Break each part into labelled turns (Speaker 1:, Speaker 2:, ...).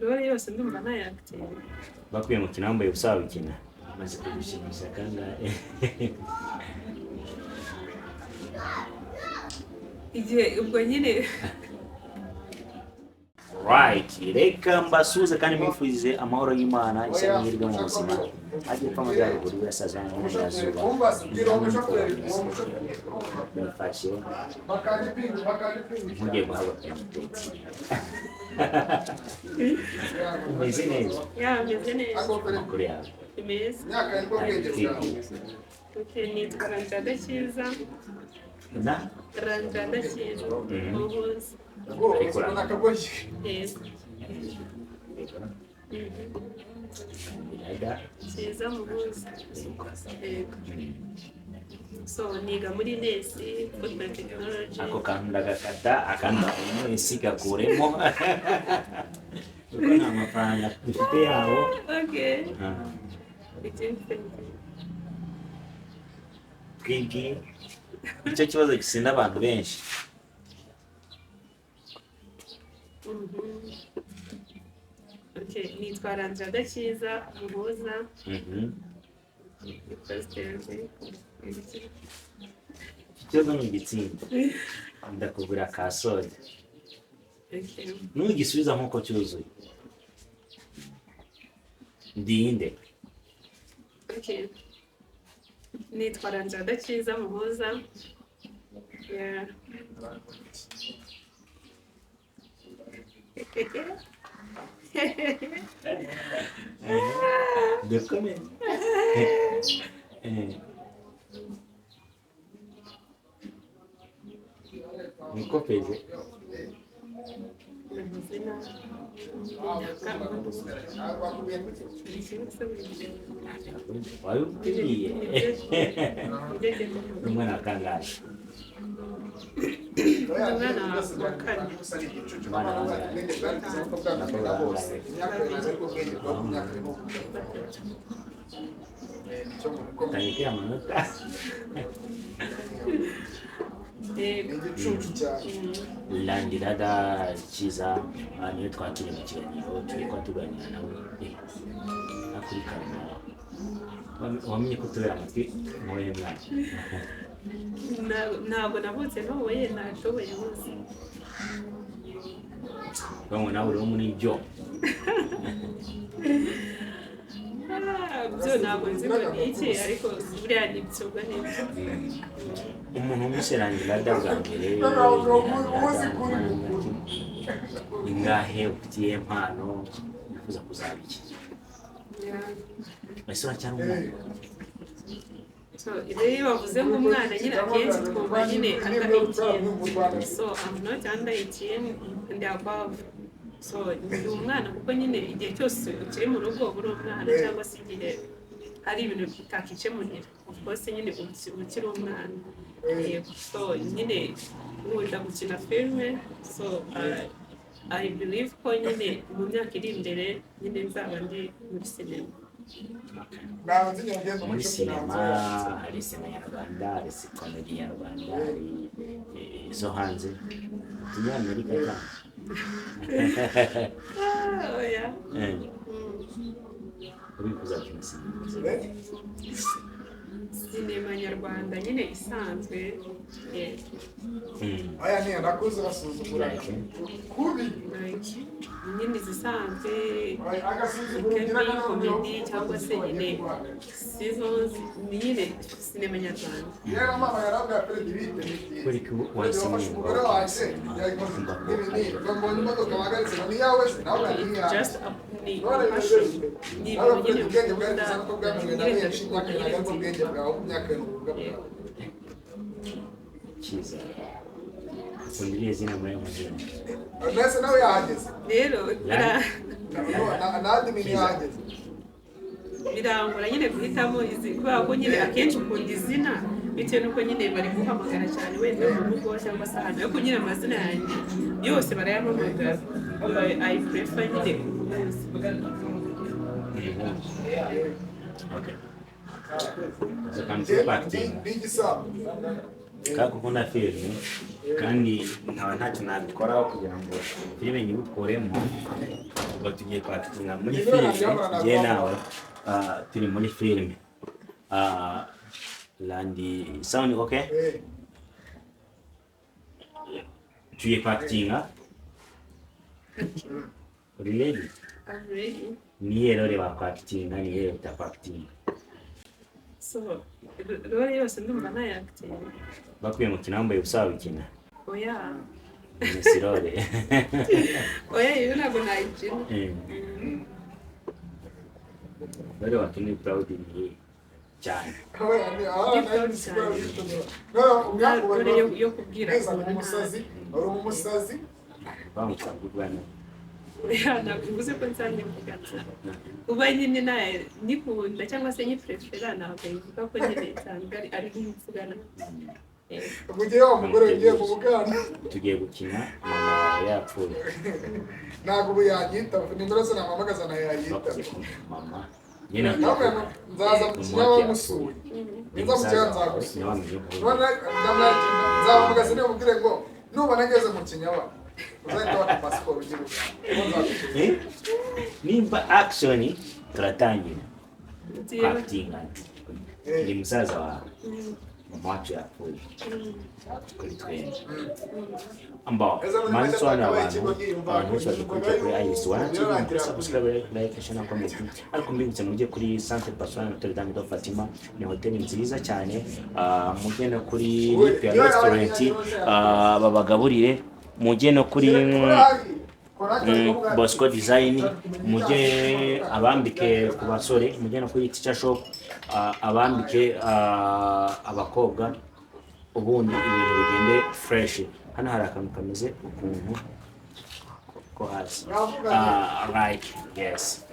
Speaker 1: Role yose ndumva nayactinga.
Speaker 2: Bakwiye mukina wambaye ubusa wabikina? Maze kugushimisha kangahe?
Speaker 1: Igihe ubwo nyine.
Speaker 2: Right, reka mbasuhuze kandi mwifurize amahoro y'Imana, ishya n'ihirwe mu buzima, amajyepfo, amajyaruguru, iburasirazuba n'uburengerazuba. Nifashe nkugiye guhabwa umutetsi. Umeze neza?
Speaker 1: Yeah, meze neza.
Speaker 2: Amakuru yawe?
Speaker 1: Ni meza. Okay, nitwa Ranjada Cyiza.
Speaker 2: Na?
Speaker 1: Ranjada Cyiza Muhuza.
Speaker 2: Ariko
Speaker 1: Yego.
Speaker 2: Irada.
Speaker 1: Cyiza Muhuza, yego. So niga muri INES, Food and Technology.
Speaker 2: Ako kantu ndagakata, akandi mwese gakuremo kuko nta mafaranga dufite yabo.
Speaker 1: Okay.
Speaker 2: Ah.
Speaker 1: Ikindi?
Speaker 2: Twibwiye icyo kibazo gisinda abantu benshi.
Speaker 1: Okay, nitwa Ranjada Cyiza Muhuza. Ni president.
Speaker 2: Iki kibazo ni igitsinda, ndakugura ka soda.
Speaker 1: Okay.
Speaker 2: Nugisubiza nk'uko cyuzuye, ndinde?
Speaker 1: Okay. Nitwa Ranjada Cyiza Muhuza. Yeah.
Speaker 2: Dukomeze. Nikopeze.
Speaker 1: Amazina.
Speaker 2: Wabibwiye umwana wa kangahe?
Speaker 1: Umwana wa kane.
Speaker 2: Umwana wa bangahe? Abakobwa bangahe?
Speaker 1: Batatu.
Speaker 2: Tangiye amanota.
Speaker 1: Yego.
Speaker 2: Landirada Cyiza, aha niwe twakiriye mu kiganiro, turi kuba tuganira nawe kuri kamera. Wamenye ko tubera amatwi muwe mwana?
Speaker 1: Ntabwo navutse ntoboye, nashoboye hose.
Speaker 2: Bamwe nawe uriho muri byo.
Speaker 1: Ah, byo ntabwo nzi ngo ni iki, ariko buriya ni byo, ubwo ni byo.
Speaker 2: Umuntu wumvise Landirada bwa mbere, ingahe ufitiye impano, wifuza kuzaba iki?
Speaker 1: Yeah.
Speaker 2: Ese uracyari umwana?
Speaker 1: So rero iyo bavuze ngo umwana nyine, akenshi twumva nyine under 18. So I'm not under 18 and above. So ndi umwana kuko nyine igihe cyose ukiri mu rugo uba uri umwana, cyangwa se igihe hari ibintu utakikemurira, of course nyine uba ukiri umwana. Yego. So nyine nkunda gukina filime, so I believe ko nyine mu myaka iri imbere nyine nzaba ndi muri sinema.
Speaker 2: Muri sinema hari sinema nyarwanda, hari comedy nyarwanda, hari izo hanze, utunyamerika cyane.
Speaker 1: Ah, oya.
Speaker 2: Urifuza gukina sinema?
Speaker 1: Sinema nyarwanda nyine isanzwe, yego. Like, nyine izisanzwe, it can be comedy cyangwa se nyine seasons, ni nyine sinema nyarwanda.
Speaker 2: Kubera ko wahisemo umwuga wo gukina sinema, ukumva ko ari
Speaker 1: It's just a, ni passion, ni ibintu nyine ukunda nyine, ndabikunda nyine, mbyiyumvamo. Yego.
Speaker 2: Cyiza. Ukunda iriya zina muri ayo mazina?
Speaker 1: Rero birangora nyine guhitamo izi, kubera ko nyine akenshi ukunda izina bitewe n'uko nyine bari guhamagara cyane, wenda mu rugo cyangwa se ahantu, ariko nyine amazina yanjye yose barayampamagara. I prefer nyine Umuhuza.
Speaker 2: Okay. So kandi kwactinga kandi ukunda filime, kandi nkaba ntacyo nabikoraho kugira ngo filime nyigukuremo. Ubwo tugiye kwactinga muri filime, njye nawe turi muri filime. Landi sound, okay? Tugiye kwactinga. Uri ready?
Speaker 1: I'm ready.
Speaker 2: Niye role wakwactinga, niye utakwactinga?
Speaker 1: So role yose ndumva nayactinga.
Speaker 2: Bakwiye mukina wambaye ubusa, wabikina?
Speaker 1: Oya.
Speaker 2: Ni si role.
Speaker 1: Oya, iyo ntabwo nayikina.
Speaker 2: Role wakina uri proud ni cyane?
Speaker 1: Role yo kubwira umuntu nabi.
Speaker 2: Bamushaka nabi?
Speaker 1: Oya, ntabwo bivuze ko nsanzwe mvuga nabi. Kuba nyine nyikunda cyangwa se nyiprefera ntabwo bivuga ko nyine nsanzwe ari nk'imvuga nabi.
Speaker 3: Mu gihe wa mugore ugiye mu bwana.
Speaker 2: Tugiye gukina mama wawe yapfuye.
Speaker 3: Ntabwo ubu yanyita, nimero ze namuhamagaza nayo yayita.
Speaker 2: Bakuze ko mama nyine
Speaker 3: Nawe nzaza mu Kinyaba musuye,
Speaker 2: ni
Speaker 3: nza mu Kinyaba
Speaker 2: musaza wawe.
Speaker 3: nzagusura.
Speaker 2: Niwe wamenye kuvuga.
Speaker 3: Nzamuhamagaza niba mubwire ngo nubona ngeze mu Kinyaba uzahita waka pasiporo ugira Uganda, nzagusura.
Speaker 2: Eh? Nimba action, turatangira.
Speaker 1: Ngiye.
Speaker 2: Kwactinga ni musaza wawe, mama wacu yapfuye kuri twembi. Ambo manzi sobanura abantu bose badukurikira kuri Iris One TV, mukore subscribe, like, share na comment. Ariko mbibutse, mujye kuri Centre Pastoral Notre Dame de Fatima, ni hoteli nziza cyane. Mujye no kuri Lipia Restaurant, babagaburire. Mujye no kuri Bosco Design, mujye abambike ku basore. Mujye no kuri Teacher Shop, abambike abakobwa, ubundi ibintu bigende fresh. Hano hari akantu kameze ukuntu ko hasi. Like, yes,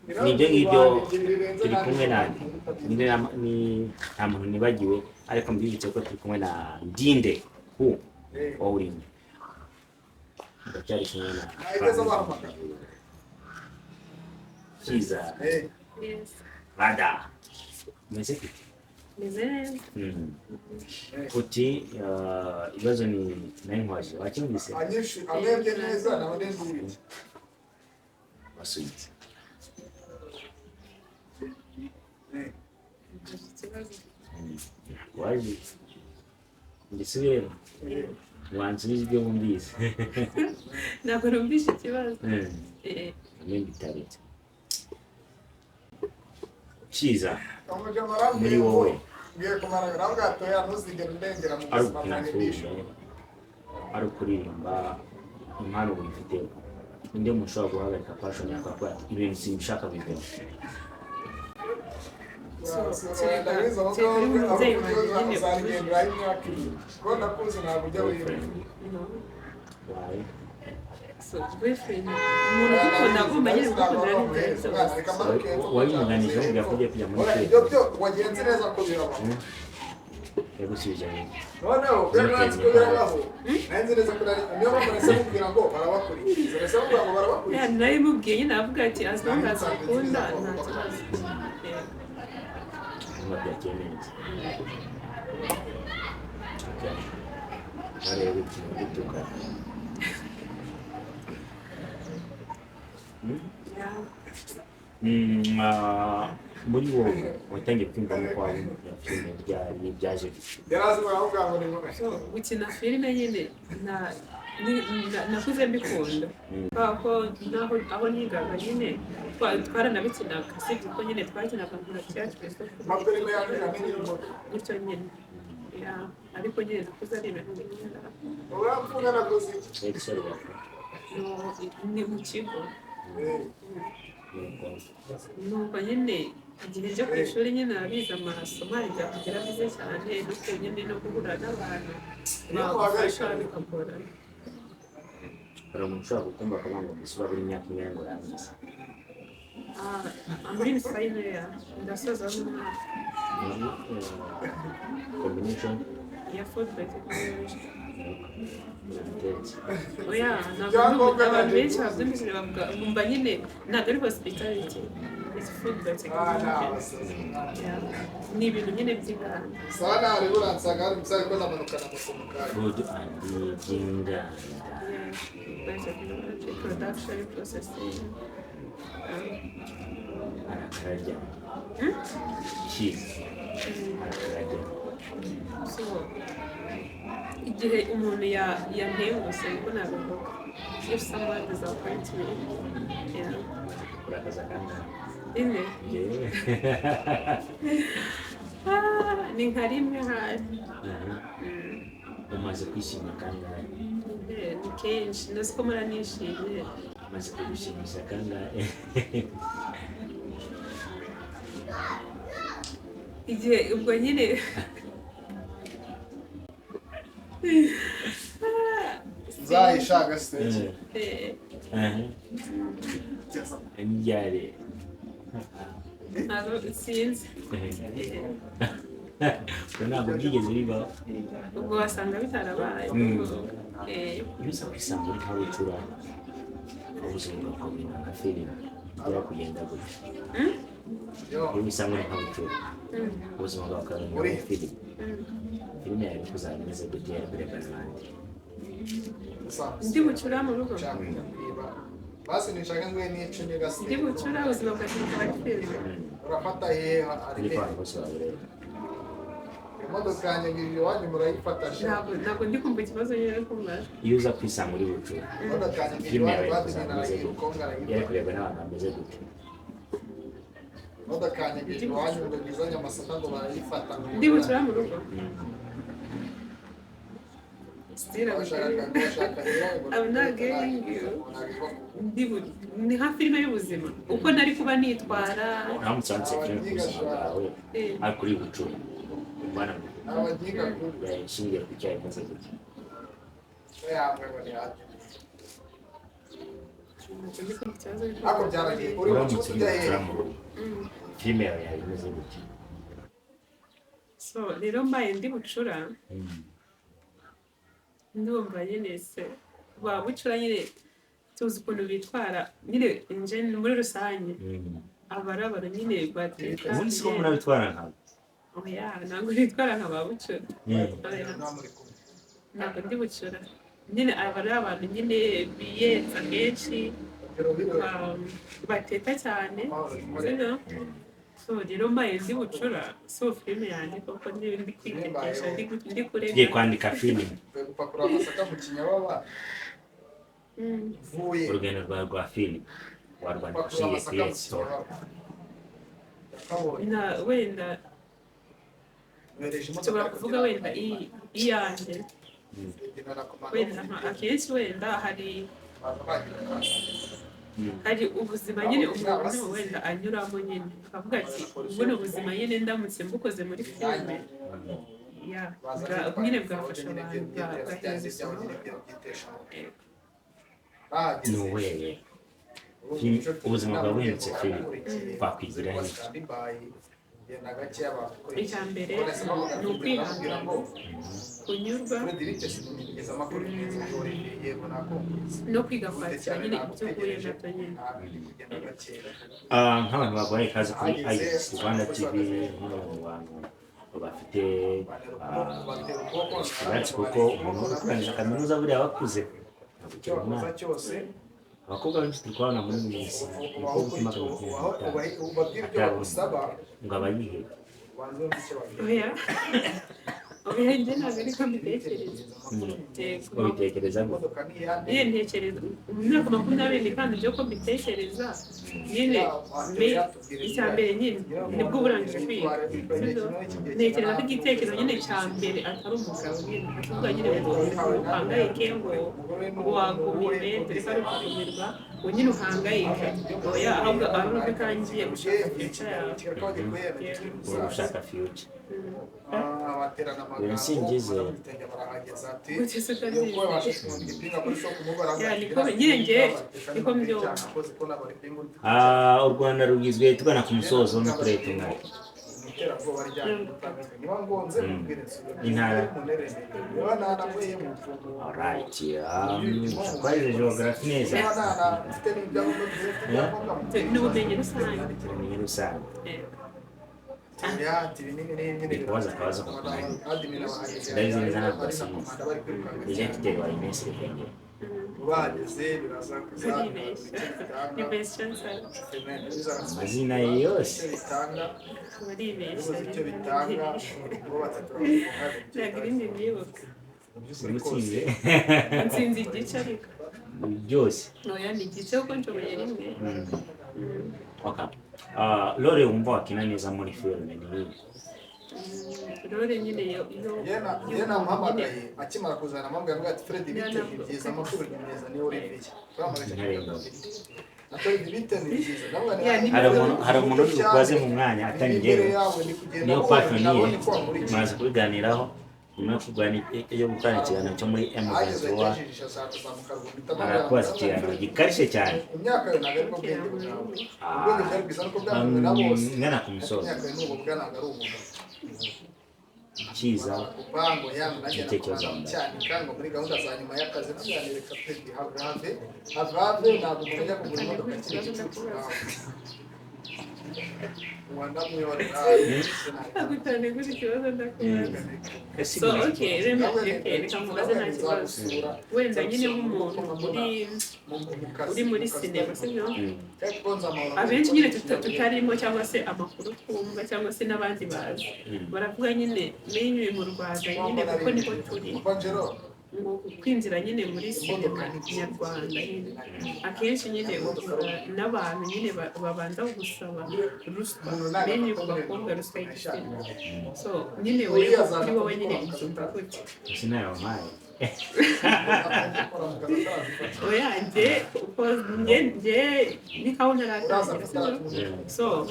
Speaker 2: nibyo ngibyo. Turi kumwe nande? Ni nta muntu nibagiwe, ariko mbibutse ko turi kumwe na Ndinde hu wowe urinde, ndacyari kumwe na
Speaker 3: Nahigeze bahamagara.
Speaker 2: Kiza.
Speaker 1: Yes.
Speaker 2: Rada meze gute?
Speaker 1: Meze neza.
Speaker 2: Uti ibibazo ni nari nkwaje, wacyumvise?
Speaker 3: Anyinshi amwebye neza nawe neza.
Speaker 2: Wasubize.
Speaker 1: Ikibazo?
Speaker 2: Waje ngisubiremo, wansubize ibyo wumvise.
Speaker 1: Ntabwo numvise ikibazo.
Speaker 2: Hamwe bitaretse Cyiza muri wowe.
Speaker 3: Ngiye kumara nawe atoya, ntuzigere undengera mu
Speaker 2: Ari
Speaker 3: buzima
Speaker 2: ugukina
Speaker 3: bwanjye
Speaker 2: filime,
Speaker 3: ndishimye.
Speaker 2: ari ukuririmba, impano wifitemo, ninde muntu ushobora guhagarika passion yawe akavuga ati ibintu simbishaka, bivemo?
Speaker 3: Ndabizi, aho
Speaker 1: Kereka ari
Speaker 3: ngaho
Speaker 1: umubyeyi wanjye nyine.
Speaker 3: uzabigenderaho imyaka 2, kuko ndakuzi, ntabwo ujya wiba.
Speaker 2: Boyfriend
Speaker 1: No.
Speaker 2: wawe?
Speaker 1: So boyfriend, umuntu ugukunda agomba nyine gukundana n'ibyo byose.
Speaker 2: Wabimuganije umubwira ko ugiye kujya muri filime?
Speaker 3: Ibyo byo wagenze neza ko birabaho.
Speaker 2: Yagusubije neza?
Speaker 3: Noneho byo nzi ko birabaho, nari nzi neza ko nari niyo mpamvu nahise mubwira ngo barabakurikiza, nahise mubwira ngo barabakurikiza.
Speaker 1: Nari mubwiye nyine, avuga ati as long as ukunda nta kibazo. Yeah.
Speaker 2: Niba byakeye neza. Okay. Wareba ikintu gituka.
Speaker 1: Yeah.
Speaker 2: Muri wowe watangiye kwiyumvamo ko waba umukina filime ryari, byaje bite?
Speaker 3: Yari azi baravuga ngo ni ngombwa.
Speaker 1: So gukina filime nyine nakuze mbikunda kubera ko naho aho nigaga nyine twaranabikinaga, usibye ko nyine twakinaga nka théâtre zo
Speaker 3: Amafilime yanjye n'indirimbo.
Speaker 1: gutyo nyine. Yeah, ariko nyine nakuze ari ibintu nkunda.
Speaker 3: Uramfunga nakoze iki?
Speaker 2: Wari gusore bakora?
Speaker 1: No, ni mu kigo.
Speaker 2: Nuko
Speaker 1: Nuko nyine igihe cyo ku ishuri nyine abize amasomo ajya kugira bize cyane no ku nyine no guhura n'abantu bagufasha bikagorana.
Speaker 2: Hari umuntu ushobora gukumva akavuga ngo mbese urabura imyaka ingahe ngo urangize?
Speaker 1: Ah, I'm in final year. Ndasoza n'umwaka.
Speaker 2: Muri combination?
Speaker 1: Ya food biotechnology.
Speaker 2: Ndetse
Speaker 1: Oya, ntabwo
Speaker 3: Ibyangombwa
Speaker 1: abantu
Speaker 3: ntabwo
Speaker 1: benshi babyumvise bavuga bumva nyine ntabwo ari hospitality, it's food
Speaker 3: Ah,
Speaker 1: biotechnology.
Speaker 3: ni abasazi.
Speaker 1: Yeah. Ni ibintu nyine by'inganda.
Speaker 3: Sawa, nari uransanga hari umusare ko ndamanukana moto mu kanya.
Speaker 2: Food and by'inganda.
Speaker 1: Yes. Biotechnology, production, processing.
Speaker 2: Arakararya cyiza, arakararya.
Speaker 1: So igihe umuntu yantenguse, niko nabivuga, if someone disappoints me, yeah.
Speaker 2: Urakaza kangahe?
Speaker 1: Ine.
Speaker 2: Njyewe.
Speaker 1: Ah, ni nka rimwe hafi.
Speaker 2: Aha. Umaze kwishima kangahe?
Speaker 1: Ni kenshi, ndazi ko muranishimye.
Speaker 2: Umaze kugushimisha kangahe?
Speaker 1: Igihe ubwo nyine
Speaker 3: Nzayishaka stage.
Speaker 2: Aha. Ryari?
Speaker 1: Ntabwo sinzi.
Speaker 2: Ubwo ntabwo byigeze bibaho.
Speaker 1: Ubwo wasanga bitarabaye.
Speaker 2: Iyo uza kwisanga uri nka bucura, ubuzima bugakomera nka filime, byari kugenda gutya?
Speaker 3: Yo.
Speaker 2: Iyo wisanga uri nka bucura, ubuzima bwawe bukamera nka filime, filime yawe kuzaba imeze gute, yari kurebana n'abandi?
Speaker 1: Ndi bucura mu rugo?
Speaker 3: Nshaka kujya kwiba. Basi nishaka ngwe n'icumi gasi.
Speaker 1: Ndi bucura, ubuzima bwanjye bukaba ari filime?
Speaker 3: Urafata hehe ari
Speaker 2: ariko
Speaker 3: hehe?
Speaker 2: abantu bose babureba.
Speaker 3: Imodoka yanjye ngije iwanyu murayifata sha.
Speaker 1: Ntabwo ndi kumva ikibazo nyine ari kumbaza.
Speaker 2: Iyo uza kwisanga uri bucura,
Speaker 3: Imodoka yanjye ngije
Speaker 2: filime
Speaker 3: iwanyu
Speaker 2: yawe
Speaker 3: badi
Speaker 2: kuzaba imeze gute,
Speaker 3: narayikongara.
Speaker 2: yari kurebwa n'abantu bameze gute?
Speaker 3: Imodoka yanjye ngije iwanyu ngo ngizanye amasaka ngo barayifata ngo.
Speaker 1: Ndi bucura mu rugo? Still I'm
Speaker 3: Bashaka
Speaker 1: getting-
Speaker 3: bashaka rero ngo
Speaker 1: I'm not getting you. Ni nka filime y'ubuzima uko nari kuba nitwara.
Speaker 2: Uramutse wanditse filime ku buzima bwawe ariko uri bucura ubana
Speaker 3: Abagiga kuri
Speaker 2: yashingiye ku cyaha, imeze gute?
Speaker 3: yamwe ngo ni hadi.
Speaker 1: Ntabwo ndi kumva ikibazo ariko.
Speaker 3: Ariko byaragiye uri
Speaker 2: Uramutse
Speaker 3: bucuti
Speaker 2: uri
Speaker 3: ujya
Speaker 2: bucura
Speaker 3: hehe?
Speaker 2: mu rugo, filime yawe yaba imeze gute?
Speaker 1: So rero mbaye ndi bucura, ndumva nyine se ba bucura nyine tuzi ukuntu bitwara nyine inje muri rusange, abarabara nyine bateka.
Speaker 2: Ubundi siko murabitwara nkawe?
Speaker 1: Oya, ntabwo bitwara nka ba bucura. Oya.
Speaker 3: Muri kumwe.
Speaker 1: Ntabwo ndi bucura nyine, aba ari abantu nyine biyetsa kenshi, bateta cyane, sibyo? So rero mbaye ndi bucura, so filime yanjye koko ndi kwitetesha, ndi kurega.
Speaker 2: Tugiye kwandika filime.
Speaker 3: Mvuye gupakura amasaka mu Kinyababa. Mvuye
Speaker 2: Urugendo rwawe rwa filime warwandika
Speaker 3: gupakura
Speaker 2: ushingiye
Speaker 3: amasaka
Speaker 2: kuri
Speaker 3: mu
Speaker 2: iyo story?
Speaker 3: Kinyababa. Yakabonye.
Speaker 1: Na wenda
Speaker 3: Nohereje imodoka
Speaker 1: nshobora kuvuga
Speaker 3: kugira ngo
Speaker 1: wenda iyanjye.
Speaker 3: Ferdinand na Komanda
Speaker 1: Wenda akenshi wenda hari ubuzima nyine umuntu wenda anyuramo nyine akavuga ati buno buzima nyine ndamutse mbukoze muri filime ya
Speaker 3: baza
Speaker 1: nyine bwafasha abantu, bwaheza isomo.
Speaker 2: Ni uweye ubuzima bwawe buhindutse filime, twakwigiraho iki?
Speaker 1: Icya mbere ni ukwihangana, kunyurwa no kwiga kwakira nyine ibyo uhuye nabyo nyine.
Speaker 2: Nk'abantu baguhaye ikaze kuri IBC Rwanda TV, nk'umwe mu bantu bafite experience, kuko umuntu uri kurangiza kaminuza buriya bakuze ntabwo ukiri umwana. Abakobwa benshi turi kubabona muri iyi minsi, umukobwa ufite imyaka 25 atarabona ngo aba yihebye.
Speaker 1: Oya, oya, njye ntabwo ariko mbitekereza. Yego.
Speaker 2: Ubitekereza gute?
Speaker 1: Nyine ntekereza mu myaka 25 byo ko mbitekereza nyine icya mbere nyine nibwo uba urangije kwiga, sibyo? Ntekereza ko igitekerezo nyine cya mbere atari umugabo nyine, atavuga nyine ngo uhangayike, ngo wagumiwe, dore ko ari ukugumirwa, ngo nyine uhangayike, oya, ahubwo ari uko utangiye gushaka future yawe.
Speaker 2: Uri gushaka future. Ibintu simbyizeye.
Speaker 1: Gute se utabyizeye? Ya, niko nyine njye niko mbyumva.
Speaker 2: U Rwanda rugizwe, tugana ku musozo, n'uturere tungana? Intara. Alright, twarize geography neza.
Speaker 1: N'ubumenyi rusange.
Speaker 2: Ubumenyi rusange. Kubaza akabazo kakunaniye, ndabizi neza ntabwo wasubiza. Directeur wa INES Ruhengeri.
Speaker 3: Bahageze biraza
Speaker 1: Uribeshya. Ni vice chancellor.
Speaker 2: Amazina ye yose.
Speaker 3: Icyo bitanga,
Speaker 1: Uribeshya.
Speaker 3: ubuze icyo bitanga, bo batatu.
Speaker 1: Ntabwo irindi nibuka.
Speaker 2: Urutsinze.
Speaker 1: Nsinzi igice ariko.
Speaker 2: Byose.
Speaker 1: Oya, ni igice kuko nshoboye rimwe.
Speaker 2: Okay. Ah, role wumva wakina neza muri filime ni iyihe?
Speaker 1: Role nyine yo
Speaker 3: Ye namuhamagaye akimara kuzana, amambwira ngo ati: "Fred, bite? Ni byiza, amakuru ni meza." Ni Olivier turahamagaye. Ati: "Olivier, bite? Ni byiza." Ndavuga nti,
Speaker 2: Hari umuntu uri bukubaze mu mwanya atari
Speaker 3: imbere
Speaker 2: njyewe.
Speaker 3: Yawe ni kugenda
Speaker 2: Niyo
Speaker 3: buhoro,
Speaker 2: passion ye.
Speaker 3: nabonye ko wankurikiye.
Speaker 2: Muraza kubiganiraho nyuma yo gukorana ikiganiro cyo muri
Speaker 3: Ahageze
Speaker 2: M23.
Speaker 3: ahita ashaka kuzamuka ruguru, mpita amubwira
Speaker 2: Arakubaza
Speaker 3: ngo,
Speaker 2: ikiganiro gikarishye cyane.
Speaker 3: Imyaka yawe ntabwo aribwo bwenge bwawe. Ubwenge bwari bwiza nuko bwamenywe na bose.
Speaker 2: Ngana ku musozo.
Speaker 3: Imyaka yawe ni ububwa, ntabwo ari umugabo.
Speaker 2: Cyiza.
Speaker 3: Kupango yangu nanjye
Speaker 2: Igitekerezo.
Speaker 3: nakubanza cyanika ngo muri gahunda za nyuma y'akazi nabyanireka pe. Have, have, have, have. Ntabwo umuntu ajya kugura imodoka akiri igicucu nawe wandamwihorera.
Speaker 1: Ntabwo utanegura ikibazo ndakubaza.
Speaker 2: Ese
Speaker 1: So okay, reka, okay, reka mubaze, nta kibazo. Wenda nyine nk'umuntu uri muri sinema, sibyo? Abenshi nyine tutarimo cyangwa se amakuru twumva cyangwa se n'abandi bazi, baravuga nyine mainly mu Rwanda nyine kuko niho turi, ngo kwinjira nyine muri sinema nyarwanda nyine akenshi nyine uhura n'abantu nyine babanza gusaba ruswa, mainly ku bakobwa, ruswa y'igitsina. So nyine wewe, kuri wowe nyine ubyumva gute?
Speaker 2: Ese nawe wampaye?
Speaker 1: Oya, njye uko njye ni nkaho ntaratangira, sibyo? So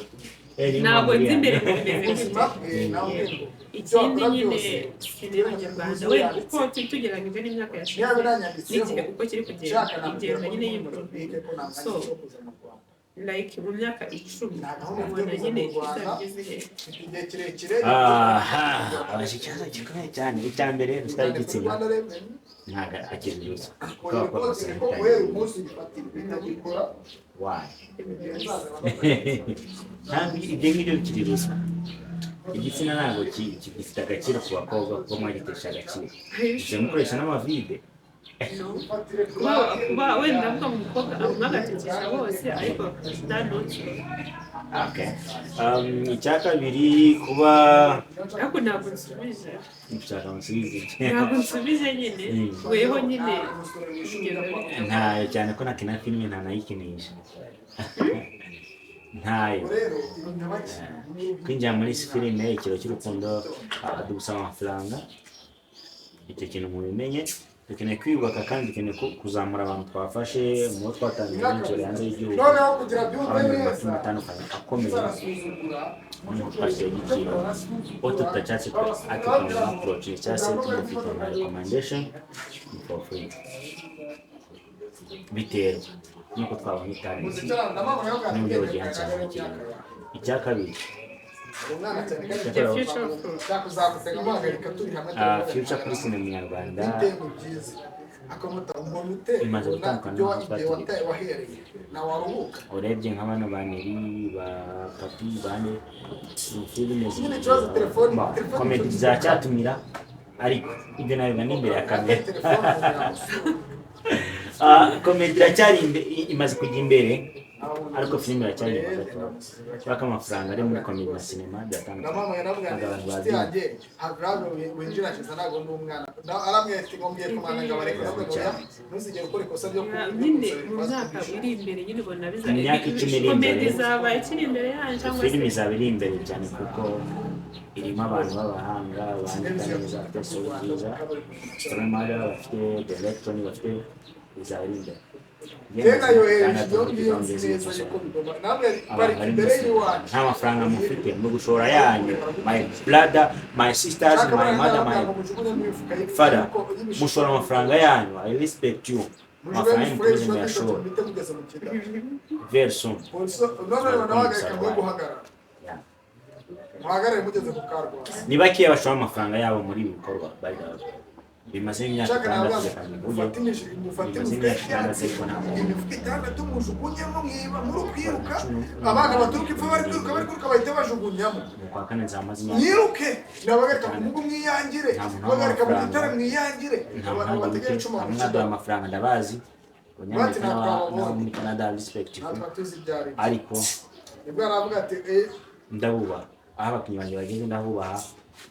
Speaker 2: Eh, niyo
Speaker 1: ntabwo
Speaker 2: mpamvu
Speaker 1: nzi imbere
Speaker 2: uriya.
Speaker 1: ngo bimeze gute. Ikindi nyine sinema nyarwanda we uko tugereranyije n'imyaka yashize n'igihe uko kiri kugenda igenda nyine y'improve, so like mu myaka 10 ubona nyine izaba he?
Speaker 3: Igihe kirekire.
Speaker 2: Aha abaje ikibazo gikomeye cyane. Icya mbere, ruswa y'igitsina ntabwo akiri ruswa kuko abakobwa bose
Speaker 3: Ko guhera umunsi bifatira bitagikora.
Speaker 2: Why? Ntabwo ibyo ngibyo bikiri ruswa. Igitsina ntabwo gifite agaciro ku bakobwa kuko mwagitesha agaciro, musigaye mukoresha n'amavide.
Speaker 1: No, kuba wenda ndavuga ngo umukobwa amwagatukisha bose, ariko that not true.
Speaker 2: Okay. Icya kabiri, kuba
Speaker 1: Ariko ntabwo nsubije.
Speaker 2: Nshaka musubize iki?
Speaker 1: Ntabwo nsubije nyine. Weho nyine bigenda bite?
Speaker 2: Ntayo, cyane ko nakina filime ntanayikinisha, ntayo.
Speaker 3: Rero ibintu
Speaker 2: Kwinjira muri filime Ikiro cy'Urukundo, dugusaba amafaranga. Icyo kintu mubimenye. Dukeneye kwiyubaka kandi dukeneye kuzamura abantu twafashe mu bo twatangiye benshi bari hanze y'igihugu,
Speaker 3: Noneho kugira byumve
Speaker 2: abandi mu
Speaker 3: neza,
Speaker 2: mafilime atandukanye akomeye
Speaker 3: barasuzugura.
Speaker 2: Noneho twashyira igiciro uwo tutashatse atukamenya approach cyangwa se tumufite nka recommendation ni for free, biterwa nuko twabonye talent n'uburyo bugenza cyane. Icya kabiri,
Speaker 3: Umwana cyane kandi
Speaker 1: The future of
Speaker 3: cyakuzagutega muhagarika turi hamwe.
Speaker 2: Future kuri sinema nyarwanda
Speaker 3: Bite ni byiza akamota umuntu ute
Speaker 2: imaze
Speaker 3: ubona
Speaker 2: gutandukana
Speaker 3: ibyo
Speaker 2: n'aho
Speaker 3: igihe
Speaker 2: twaturiye.
Speaker 3: wataye wahereye nawe waruhuka.
Speaker 2: Urebye nka bano ba Neri, ba Papi, bane mu filime
Speaker 3: Nyine ikibazo telefone
Speaker 2: comedy zacyatumira, ariko ibyo nabiba n'imbere ya kamera.
Speaker 3: Telefone umuntu yamusura.
Speaker 2: Comedy iracyari imaze kujya imbere, ariko filime iracyari inyuma gato kubera ko amafaranga ari muri comedy na sinema biratandukanye.
Speaker 3: Ndamamaye navuga
Speaker 2: Ntabwo abantu
Speaker 3: nti inshuti
Speaker 2: bazi.
Speaker 3: yanjye hagrave winjira nshyize, ntabwo ndi umwana. Arambwira ati ngo ngiye kumana ngo abareke, ndavuga ngo oya, ntuzigere ukora ikosa ryo
Speaker 1: Nyine mu myaka iri imbere nyine ubona biza
Speaker 2: Mu myaka 10 iri imbere.
Speaker 1: Comedy izaba ikiri imbere yanyu cyangwa se
Speaker 2: Filime izaba iri imbere cyane kuko irimo abantu b'abahanga bandika neza, bafite story nziza, story mother, bafite direction, bafite, izaba iri imbere.
Speaker 3: Njye nayohereje iyo ngiyo nzi neza yuko bigomba namwe
Speaker 2: Abantu
Speaker 3: parika
Speaker 2: bari
Speaker 3: imbere
Speaker 2: muri sinema
Speaker 3: y'iwacu.
Speaker 2: nta mafaranga mufite mu gushora yanyu, my brother, my sisters, my mother, my father, mushora amafaranga yanyu. I respect you. Amafaranga yanyu mukomeze muyashore. Very soon.
Speaker 3: None nabahagarika mwe guhagarara.
Speaker 2: Yeah.
Speaker 3: Muhagarare mugeze ku karwasa.
Speaker 2: Ni bakeya bashora amafaranga yabo muri ibi bikorwa. By the way, bimaze imyaka
Speaker 3: Nshaka
Speaker 2: 6
Speaker 3: nawe
Speaker 2: reka mbivuge.
Speaker 3: mufate mufate
Speaker 2: Bimaze
Speaker 3: imifuka
Speaker 2: imyaka 6
Speaker 3: y'ibyatsi,
Speaker 2: ariko ntabwo
Speaker 3: imifuka 6 mujugunyemo mwiba muri kwiruka, abana baturuka ipfa bari kwiruka, bari kwiruka bahita bajugunyamo.
Speaker 2: Mu kwa kane nzamaze imyaka
Speaker 3: Mwiruke, nabagarika ku mugu mwiyangire,
Speaker 2: Nta muntu
Speaker 3: bagarika mu
Speaker 2: w'amafaranga.
Speaker 3: gitare mwiyangire.
Speaker 2: Nta
Speaker 3: Abantu
Speaker 2: mwanya
Speaker 3: bategera
Speaker 2: muke
Speaker 3: icuma mu
Speaker 2: hamwe mwaduha
Speaker 3: kigo.
Speaker 2: amafaranga, ndabazi. Abanyamerika
Speaker 3: Bati ntabwo
Speaker 2: n'abo muri Canada, respect you.
Speaker 3: Natwe tuzi ibyo ari byo.
Speaker 2: Ariko
Speaker 3: Nibwo aravuga ati eh
Speaker 2: ndabubaha, aho abakinnyi banjye bageze ndabubaha,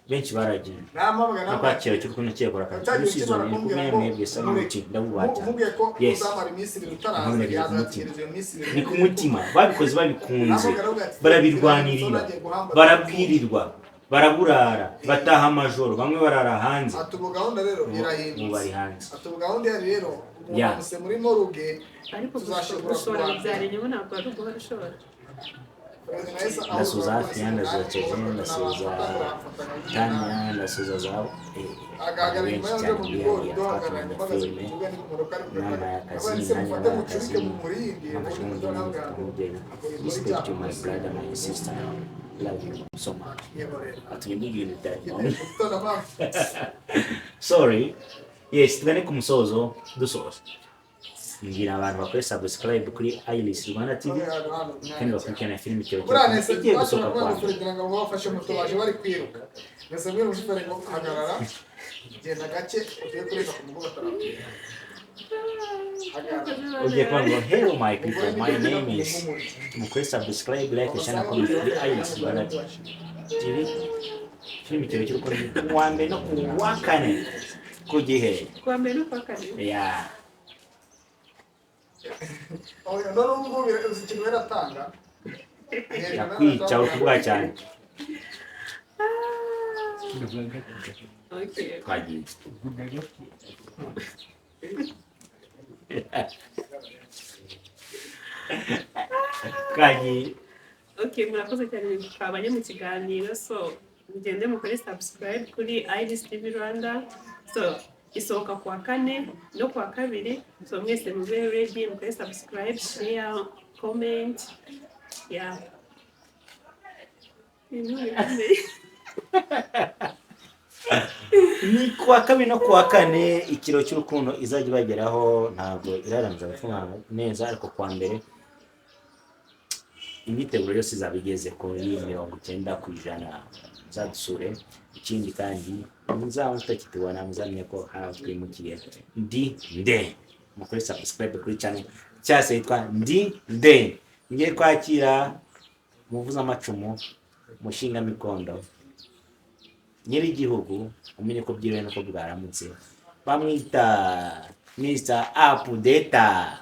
Speaker 2: benshi baragiye
Speaker 3: Nampamagara
Speaker 2: no kwakira cyo kuno kiyakora akazi
Speaker 3: Yatangiye
Speaker 2: muri season
Speaker 3: ukimara
Speaker 2: iri kumwe
Speaker 3: kumbwira ngo
Speaker 2: mwebwe saluti, ndabubaha cyane.
Speaker 3: Umubwiye ko
Speaker 2: Yes.
Speaker 3: uzamara iminsi 2 utaraza,
Speaker 2: Nkomereje ku mutima.
Speaker 3: yazategereza iyo minsi 2.
Speaker 2: Ni ku mutima, babikoze babikunze, barabirwanirira, barabwirirwa, baraburara, bataha amajoro, bamwe barara hanze.
Speaker 3: Ati ubu gahunda rero
Speaker 2: Ubu
Speaker 3: irahindutse.
Speaker 2: bari hanze.
Speaker 3: Ati ubu gahunda ihari rero, umuntu amuse muri morgue.
Speaker 1: Ariko
Speaker 3: Tuzashobora
Speaker 1: gushora
Speaker 3: kuwa
Speaker 1: bibyara inyungu, ntabwo ari uguhora ushora.
Speaker 2: Ndasuhuza hafi ya, ndasuhuza Kevin, ndasuhuza Tanya, ndasuhuza za
Speaker 3: Agaragara
Speaker 2: benshi
Speaker 3: inyuma y'aho
Speaker 2: cyane
Speaker 3: mu
Speaker 2: muri
Speaker 3: bigori
Speaker 2: hariya
Speaker 3: duhagarara
Speaker 2: twakinanye
Speaker 3: mpagaze ku
Speaker 2: filime.
Speaker 3: kibuga ni ku murongo ariko
Speaker 2: Inama y'akazi,
Speaker 3: abandi se
Speaker 2: nanjye
Speaker 3: mufate
Speaker 2: yabaye
Speaker 3: mucurike
Speaker 2: akazi,
Speaker 3: mu murindi
Speaker 2: namfashe nk'umubyeyi, namufata nk'umubyeyi. Respect to my brother, my sister, love you so much. Atumye mvuga ibintu bitari ngombwa, sorry. Yes, tugane ku musozo, dusoza mbwira abantu bakore subscribe kuri Iris Rwanda TV kandi bakurikirana filime Ikiro
Speaker 3: Buriya nese
Speaker 2: igiye gusohoka
Speaker 3: bashobora
Speaker 2: kwa
Speaker 3: kuba kugira ngo bafashe moto baje bari kwiruka, nese mbwira umushoferi ngo hagarara, genda gake, ugiye kurenga ku mugongo atarakwiruka, hagarara.
Speaker 2: Ugiye kuvuga ngo "Hello my people, my name is", mukore subscribe, like, share na comment kuri Iris Rwanda TV. Filime Ikiro cy'Urukundo ku wa mbere no ku wa kane ku gihe.
Speaker 1: Kuwa mbere no kuwa kane.
Speaker 2: Yeah.
Speaker 3: Oya, none ubu ngubu uzi ikintu biratanga.
Speaker 2: Yakwica, uri kuvuga cyane.
Speaker 1: Okay.
Speaker 2: Twagiye. Twagiye.
Speaker 1: Okay, murakoze cyane twabanye mu kiganiro. So mugende mukore subscribe kuri Iris TV Rwanda. So isohoka kuwa kane no kuwa kabiri. So mwese mube ready, mukore subscribe, share, comment, yeah. Ibintu bikomeye.
Speaker 2: Ni kuwa kabiri no kuwa kane Ikiro cy'Urukundo izajya ibageraho. Ntabwo irarangiza gutunganywa neza, ariko kuwa mbere imyiteguro yose izaba igeze kuri 90%. Muzadusure. Ikindi kandi, muzaba mutakitubona muzamenye ko hari aho twimukiye. Ndi nde? Mukore subscribe kuri channel cyase yitwa Ndi Nde. Ngiye kwakira Muvuzamacumu, Mushingamikondo, nyir'igihugu, umenye ko bwiriwe nuko bwaramutse, bamwita Mr. Updata.